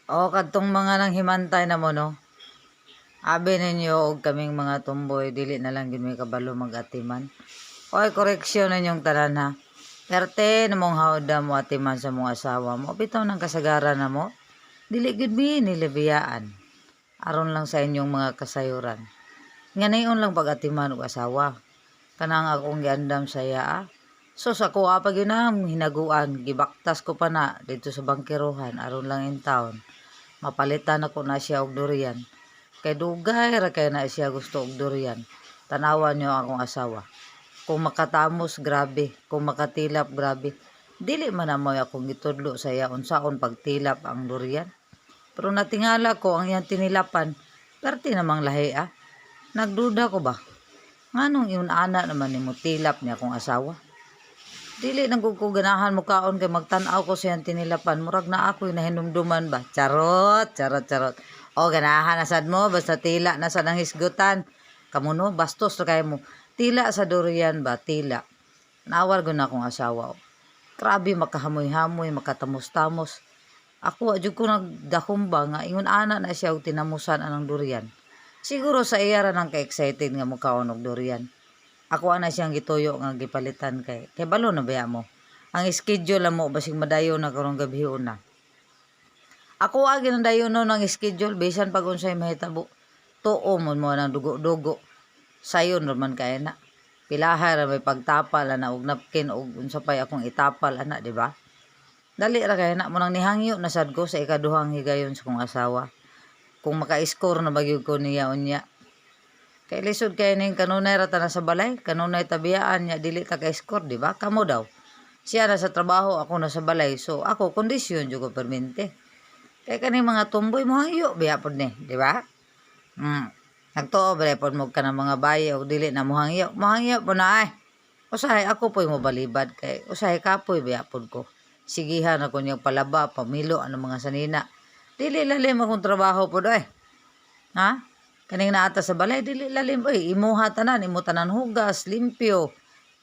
O kadtong mga nang himantay na mo, no. Abi ninyo og kaming mga tumboy dili na lang gyud mi kabalo mag-atiman. Oy, koreksyon ninyong tanan ha. Perte namong hawda mo atiman sa mong asawa mo. Bitaw ng kasagaran na mo. Dili gyud mi nilibiyaan. Aron lang sa inyong mga kasayuran. Nga nayon lang pag-atiman og asawa. Kanang akong giandam sa iya ah. So sa kuha pa gyud na hinaguan, gibaktas ko pa na dito sa bangkerohan aron lang in town. Mapalitan ako na siya og durian. Kay dugay ra kay na siya gusto og durian. Tanawan niyo akong asawa. Kung makatamos, grabe. Kung makatilap, grabe. Dili man na mo akong gitudlo sa iya unsaon pagtilap ang durian. Pero natingala ko ang iyang tinilapan. Perti namang lahi ah. Nagduda ko ba? Nganong ingon ana naman nimo tilap niya akong asawa? Dili nang ko ganahan mo kaon kay magtan-aw ko sa iyang tinilapan. Murag na ako'y nahinumduman ba? Charot, charot, charot. O ganahan na sad mo basta tila na sad ang hisgutan. Kamo no, bastos ra kay mo. Tila sa durian ba? Tila. Nawar ko na akong asawa. Oh. Grabe makahamoy-hamoy, makatamos-tamos. Ako wa jud ko nagdahom ba nga ingon ana na siya og tinamusan anang durian. Siguro sa iya ra nang ka-excited nga mukaon og durian. Ako ana siyang gituyo nga gipalitan kay balo na baya mo. Ang schedule mo basig madayon na karong gabi una. Ako agi nang dayon no ng schedule bisan pag unsay mahitabo. Tuo mo mo nang dugo-dugo. Sayon ra man kay na. Pilaha ra may pagtapal ana og napkin og unsa pay akong itapal ana, di ba? Dali ra kay na mo nang nihangyo na sad ko sa ikaduhang higayon sa kong asawa. Kung maka-score na ba gyud ko niya unya. Kay lisod kay ning kanunay ra ta na sa balay, kanunay tabiyaan niya dili ta ka-score, di ba? Kamo daw. Siya na sa trabaho, ako na sa balay. So ako kondisyon jud ko permente. Kay kaning mga tumboy mo hangyo biya pod ni, di ba? Nagtuo ba pod mo ka ng mga bayi og dili na mohangyo. Mohangyo po na ay. Usahay ako po'y mobalibad kay usahay kapoy biya pod ko. Sigihan ako niyang palaba, pamilo ano mga sanina. Dili lalim akong trabaho pod ay. Ha? Kaning naata sa balay dili lalim oy, imuha tanan, imo tanan hugas, limpyo.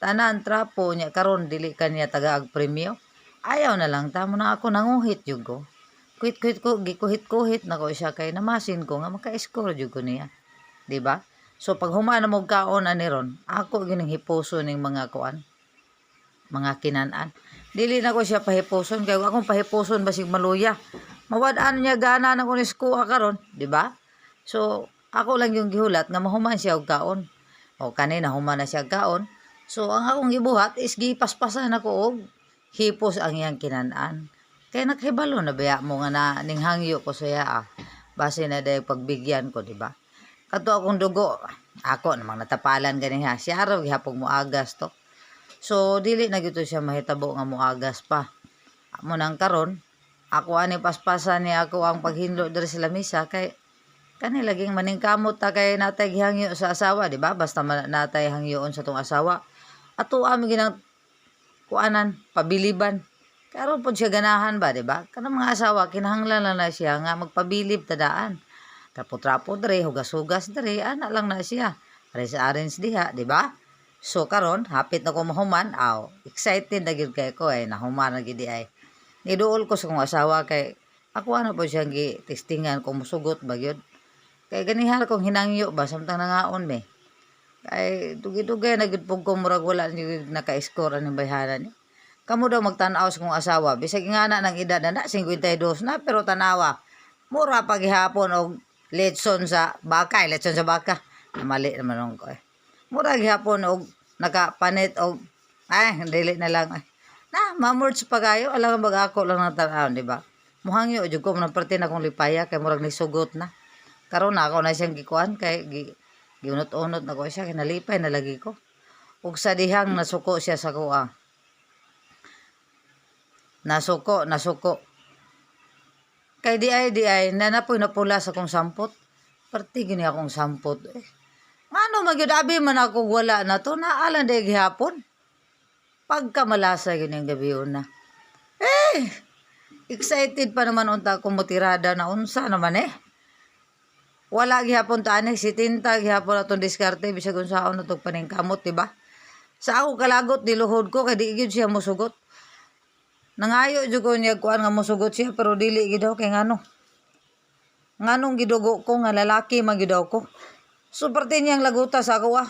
Tanan trapo nya karon dili kanya tagaag premyo. Ayaw na lang tamo na ako nanguhit jud ko. Kuhit-kuhit ko, gikuhit-kuhit na ko siya kay namasin ko nga maka-score jud ko niya. Di ba? So pag human na mo kaon ani ron, ako gining hipuso ning mga kuan, mga kinan-an. Dili na ko siya pahipuson kay akong pahipuson basig maluya. Mawad-an niya gana na ko ni skuha karon, di ba? So ako lang yung gihulat nga mahuman siya og kaon. O kanina human na siya og kaon. So ang akong gibuhat is gipaspasan ako og hipos ang iyang kinan-an. Kay nakahibalo na baya mo nga na ning hangyo ko sa iya ah. Base na dahil pagbigyan ko, di ba? Kato akong dugo, ako namang natapalan gani ha. Siya araw gihapon mo agas to. So dili na gyud to siya mahitabo nga moagas pa. Amo nang karon, ako ani paspasan ni ako ang paghinlo diri sa lamisa kay kani laging maningkamot ta kay natay gihangyo sa asawa, di ba? Basta natay hangyoon sa tong asawa. Ato ami ginang kuanan, pabiliban. Karon pod siya ganahan ba, di ba? Kanang mga asawa kinahanglan lang na siya nga magpabilib tadaan. Trapo-trapo diri, hugas-hugas diri, ana lang na siya. Arrange-arrange diha, di ba? So karon, hapit na ko mahuman, aw, excited na gyud kay ko ay nahuman na gyud ay. Niduol ko sa kong asawa kay ako ano po siyang gi-testingan kung musugot ba gyud. Kay ganihan kong hinangyo ba samtang nangaon me. Kay dugay-dugay na gyud pug ko murag wala ni naka-score ani bayhanan ni. Kamo daw magtan-aw sa kong asawa, bisag nga na ng edad na na 52 na pero tanawa. Mura pa gihapon og litson sa baka, eh, litson sa baka. Mali naman ko eh. Mura gihapon og nakapanit og ay dili na lang ay. Na, mamurge pa kayo, alam bag ako lang ng tan-aw, di ba? Muhangyo jud ko nang parte na kong lipaya kay murag nisugot na. Karon na ako na siyang gikuan kay giunot-unot na ko siya kay nalipay na lagi ko. Ug sa dihang nasuko siya sa kuha. Nasuko, nasuko. Kay di ay di ay nanapoy napula sa kong sampot. Parte gini akong sampot eh. Ngano magyud abi man ako wala na to naalan day gihapon. Pagkamalasa gyud ang gabi una. Eh, excited pa naman unta ko motirada na unsa naman eh. Wala gihapon ta ani si tinta gihapon atong diskarte bisag unsaon natong paningkamot, di ba? Sa ako kalagot niluhod ko kay di gyud siya mosugot. Nangayo jud ko niya kuan nga mosugot siya pero dili gyud daw kay ngano. Nganong gidugo ko nga lalaki man gyud daw ko. So parte niyang laguta sa ako ah.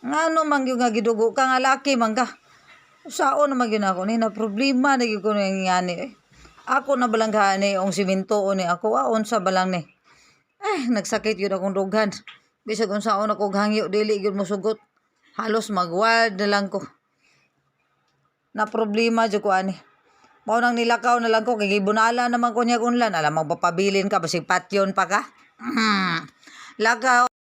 Ngano man gyud nga gidugo ka nga laki man ka. Saon naman gyud ako ni na problema na gyud ko ning ngani eh. Ako na balang ni ong simento o ni ako ah, unsa balang ni. Eh, nagsakit gyud akong dughan. Bisag unsaon ako og hangyo, dili gyud mosugot. Halos magwild na lang ko. Na problema jud ko ani. Mao nang nilakaw na lang ko kay gibunala naman ko niya unlan. Alam, magpapabilin ka basig patyon pa ka. Lakaw.